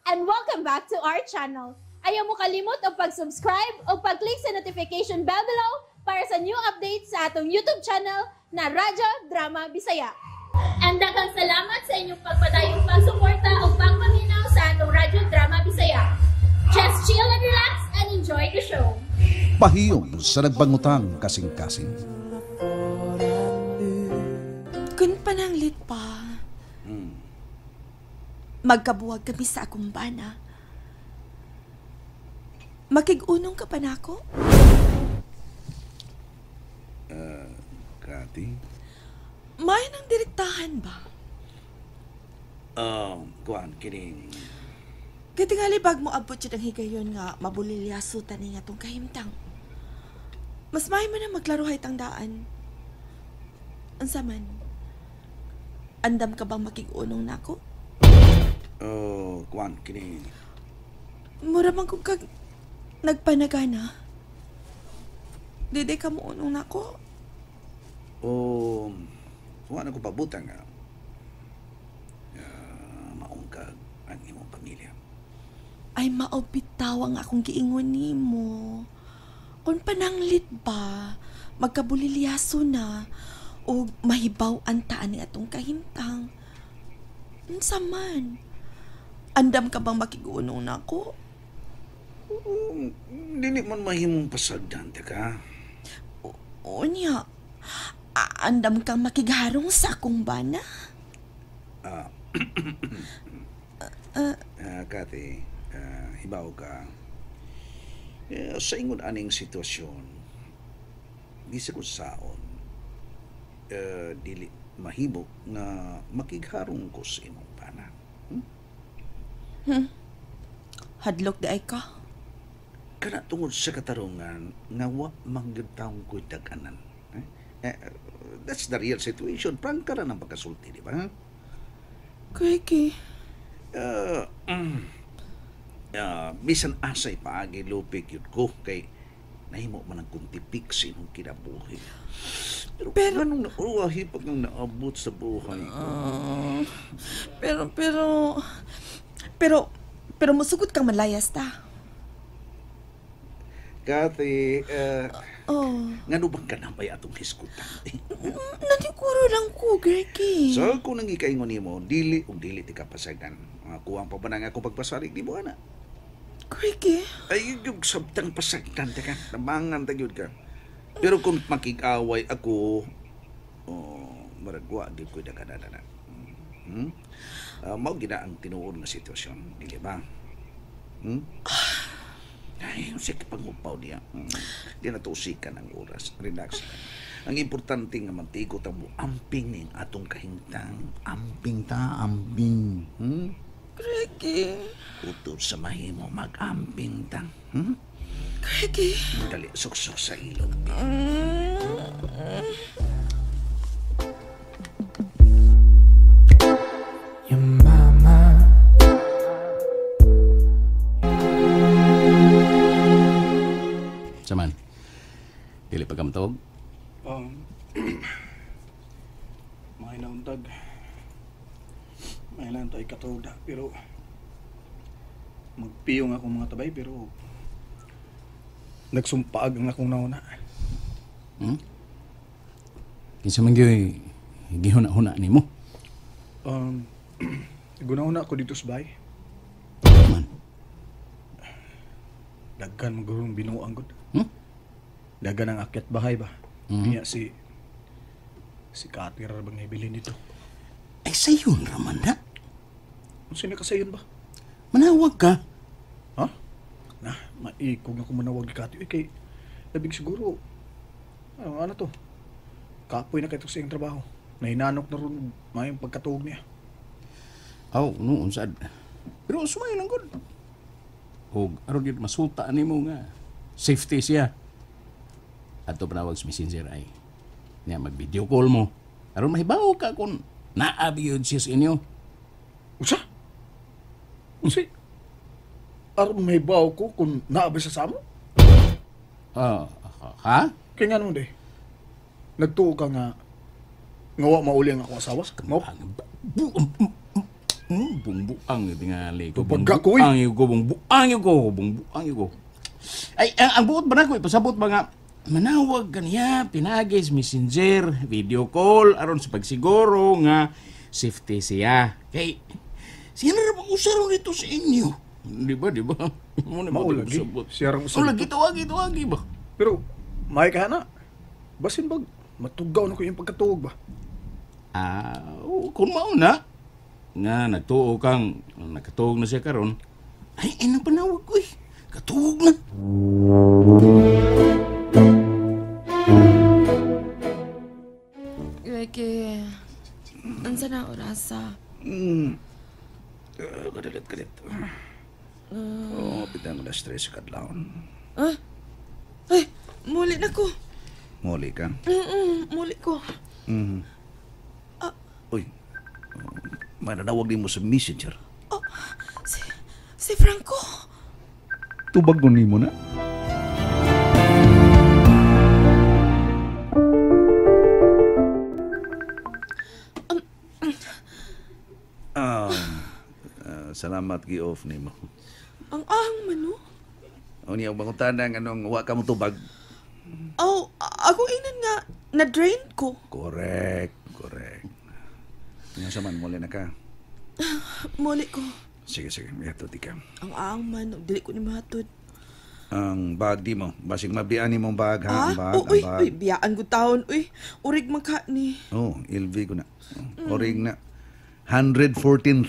And welcome back to our channel. Ayaw mo kalimot og pag-subscribe o pag-click sa notification bell below para sa new updates sa atong YouTube channel na Radyo Drama Bisaya. And daghang salamat sa inyong pagpadayong pagsuporta o pagpaminaw sa atong Radyo Drama Bisaya. Just chill and relax and enjoy the show. Pahiyom sa nagbangutang kasing-kasing. Kun pananglit pa, magkabuwag kami sa akong bana. Makig-unong ka pa nako? Kati? May nang direktahan ba? Kuan, kining. Katingali bag mo abot siya ng higayon nga mabulilyaso tani nga tong kahimtang. Mas may man ang maklaruhay tang daan. Unsa man? Andam ka bang makig-unong nako? Oh, kuan, kining. Mura man kung kag nagpanagana. Dili ka mo unong nako. Oh, kuan ako pabutang nga. Maungkag ang imong pamilya. Ay mao bitaw ang akong giingon nimo. Kung pananglit ba, magkabulilyaso na o mahibaw ang taan ni atong kahimtang. Unsa man? Andam ka bang makig-unong nako? Dili man mahimong pasagdan ta ka. Unya, andam kang makigharong sa akong bana? Kati, hibaw ka. Sa ingon aning sitwasyon, bisag saon, dili mahimo nga makigharong ko sa imong bana. Hadlok di ay ka? Kana tungod sa katarungan nga wa man gyud taong ko'y daganan. Eh? That's the real situation. Prangka ra ng pagkasulti, di ba? Crikey. Bisan asay paagi lupik yun ko kay nahimo man ang kuntipik sa imong kinabuhi. Pero anong nauwahi pag nang naabot sa buhay ko? Pero musugot kang malayas ta. Kati, Oh. ngano bang kanambay atong hisgutan? Naniguro lang ko, Gregi. So, kung nang ikaingon nimo, dili ug dili ti kapasagdan. Kuwang pa ba na nga akong pagpasalig di mo, ana? Gregi. Ay, yung sabtang pasagdan ta ka. Tamangan ta gyud ka. Pero kung makig-away ako, oh, maragwa gyud ko'y daganana. Hmm? Mao gina ang tinuod nga sitwasyon, dili ba? Hmm? Ay, sige pangupaw niya. Di na tusikan ang oras. Relax lang. Ang importante nga mantigo ta mo, amping ning atong kahintang. Amping ta, amping. Hmm? Gregi. Utod sa mahimo, mag-amping ta. Hmm? Gregi. Dali, suksok sa ilong. Your mama. Saman, dili pa ka matawag? May nauntag. May lang tayo katuda, pero magpiyong akong mga tabay, pero nagsumpaag ang akong nauna. Hmm? Kinsa man gyud gihuna-huna nimo? Guna-huna ko dito sa bahay. Man. Daghan magurong binuang gud. Hmm? Daghan ang akyat bahay ba? Mm-hmm. Niya si Kati ra bang naibilin dito. Ay sayon ra man na. Unsa na kasayon ba? Manawag ka. Ha? Na, maikog na ko manawag ni Kati. Uy, kay labing siguro ano to? Kapoy na kay sa iyang trabaho. Nahinanok na ron mayong pagkatuog niya. Aw, no, unsad. Pero sumay lang gud. Og aron gyud masuta nimo nga safety siya. Adto panawag sa Messenger ay niya mag-video call mo. Aron mahibaw ka kung naabi yun siya sa inyo. Unsa? Unsa? Aron mahibaw ko kung naabi sa samo? Ha? Kaya nga naman, day. Nagtuo ka nga wa mauli ang akong asawa? Mao? Bungbuang tingali ko. Tubag ko, Bungbuang ko, bungbuang ko, bungbuang ko. Ay, ang buot ba na ko, ipasabot ba nga, manawag kaniya, pinagis, messenger, video call, aron sa pagsiguro nga safety siya. Kay, siya na rin usaron dito sa inyo. Di ba, di ba? Mao lagi. Siya rang usa Oh, lagi, tawagi, tawagi ba? Pero, may ka na. Basin bag, matugaw na ko yung pagkatuog ba? Ah, oo, kung mauna, nga nagtuo kang, nakatuog na siya karon. Ay, ay, nang panawag ko eh. Katuog na. Ricky, unsa na orasa? Kadalit, kalit. Oh, pitang ko na stress sa kadlawon. Ah? Ay, muli na ko. Muli ka? Muli ko. Uy, mananawag din mo sa messenger. Oh, si Franco. Tubag mo nimo na. Salamat gi-off nimo. Ang ahang man, no? O niya, bangutan ang anong wa ka mo tubag. Oh, akong ingnan nga, na-drain ko. Correct, correct. Nga sa man, muli na ka. Muli ko. Sige, sige, ito di ka. Ang ahang man, dili ko ni mahatod. Ang bag di mo. Basig mabian ni mong bag, ha? Ah? Ang bag, Oh, uy, ang bag. uy, biyaan ko taon, uy. Urig man ka ni. Oh, LV ko na. Oh, Orig na. 114,000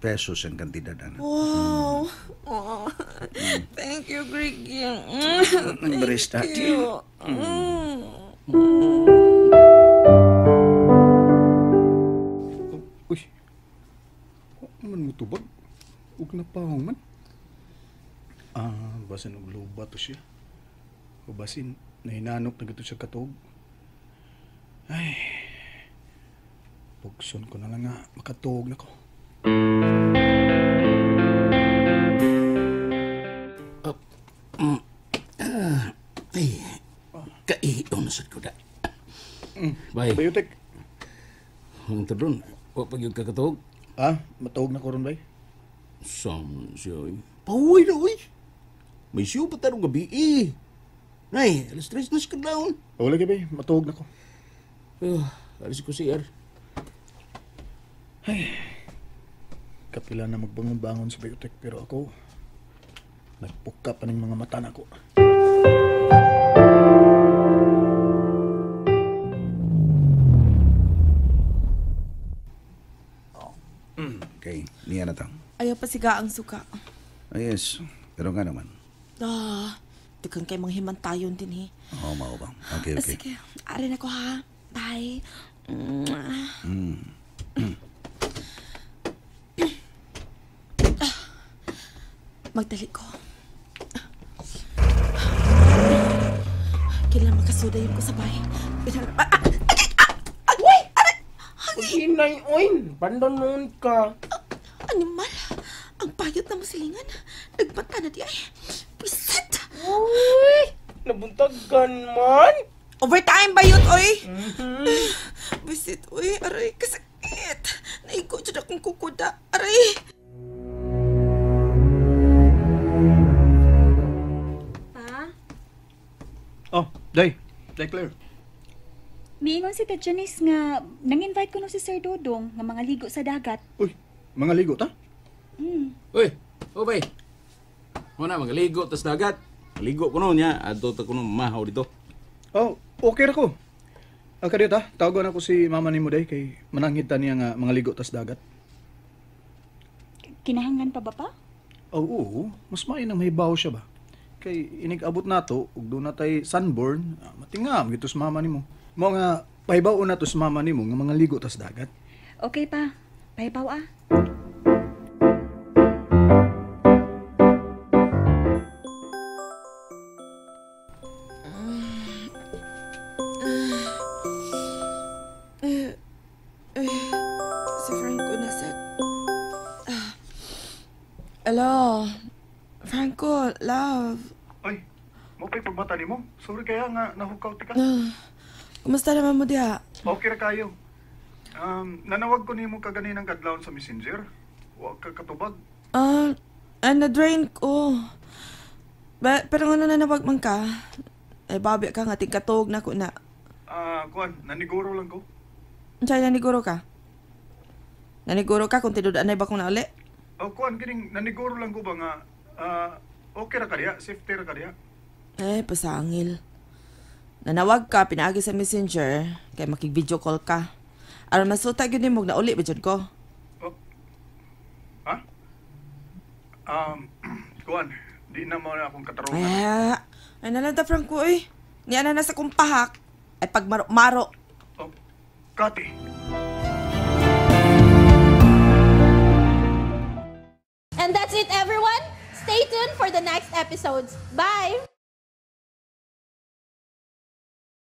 pesos ang kantidad, ana. Wow. Oh, thank you, Ricky. Ang barista. Thank you. Uy, man mo tubag. Ug napahong man. Ah, basin og luba to siya. O basin, nahinanok na gito siya katuog. Ay, pugson ko na lang nga, makatuog na ko. Ay, kaiyon sad ko da. Bay, Bayutik. ang tadron, wa pa gyud kakatuog. Ah, matuog na ko ron, bay? Sam siya, oy. Pahuway na, oy. May siyo pa tarong gabi, eh. Nay, 3:00 na sa kadlawon. O, lagi, bay, matuog na ko. Alis ko siya. Ay, kapila na magbangon-bangon sa biotech, pero ako, nagpuka pa ng mga mata na ako. Okay, niya na to. Ayaw pa siga ang suka. Oh, yes, pero nga naman. Ah, tikan kay mga himantayon din eh. Oo, mao ba? Okay, okay. Sige, arin ako ha. Bye. Magdali ko. Kailan makasuda yun ko sabay. Hinay, oy! Bandonon ka. Animal! Ang payot na masilingan. Nagbanta na di ay. Pisit! Uy! Nabuntaggan man! Overtime ba yun, oy? Bisit, oy. Aray, kasakit. Naigo dyan akong kukuda. Aray! Pa? Oh, Day. Day, Claire. Miingon si Tita Janice nga nang-invite ko no si Sir Dodong nga mga ligo sa dagat. Uy, mga ligo ta? Uy, oh bay. Muna, magaligo tas dagat. Maligo ko noon niya. Adto ta ko noon mahaw dito. Oh, okay ra ko. Ang kadiyot ha, tawagan ako si mama ni mo, Day, kay mananghid ta niya nga mga ligo tas dagat. Kinahanglan pa ba pa? Oh, oo, mas maayo nang mahibaw siya ba? Kay inig-abot nato ug doon na tay sunburn, matingam gito sa mama nimo. Mao nga pahibaw na to sa mama nimo nga mga ligo tas dagat. Okay pa. Pahibaw ah. Si Franco na sa... Hello? Franco, love. Ay, mo pa'y pagbata nimo. Sorry kaya nga nahukaw ti ka. Kumusta naman mo diha? Okay ra kayo. Nanawag ko nimo kaganinang kadlawon sa Messenger. Wa ka katubag. Ah, na-drain ko. Ba, pero nga nanawag man ka. Eh, babi ka nga, tingkatog na ko na. Ah, kuan, naniguro lang ko. Unsay naniguro ka? Naniguro ka kung tinud-anay ba kong nauli? Oh, kuan kining naniguro lang ko ba nga okay ra ka diha, safety ra ka diha. Eh, pasangil. Nanawag ka, pinaagi sa Messenger, kay makig-video call ka. Aron masuta gyud nimo na uli ba jud ko? Oh. Ha? Kuan, di na mo na akong katarungan. Ay, ay nalanta Franco eh. Niya na nasa kong pahak. Ay pagmaro-maro. Oh, Kati. And that's it, everyone. Stay tuned for the next episodes. Bye!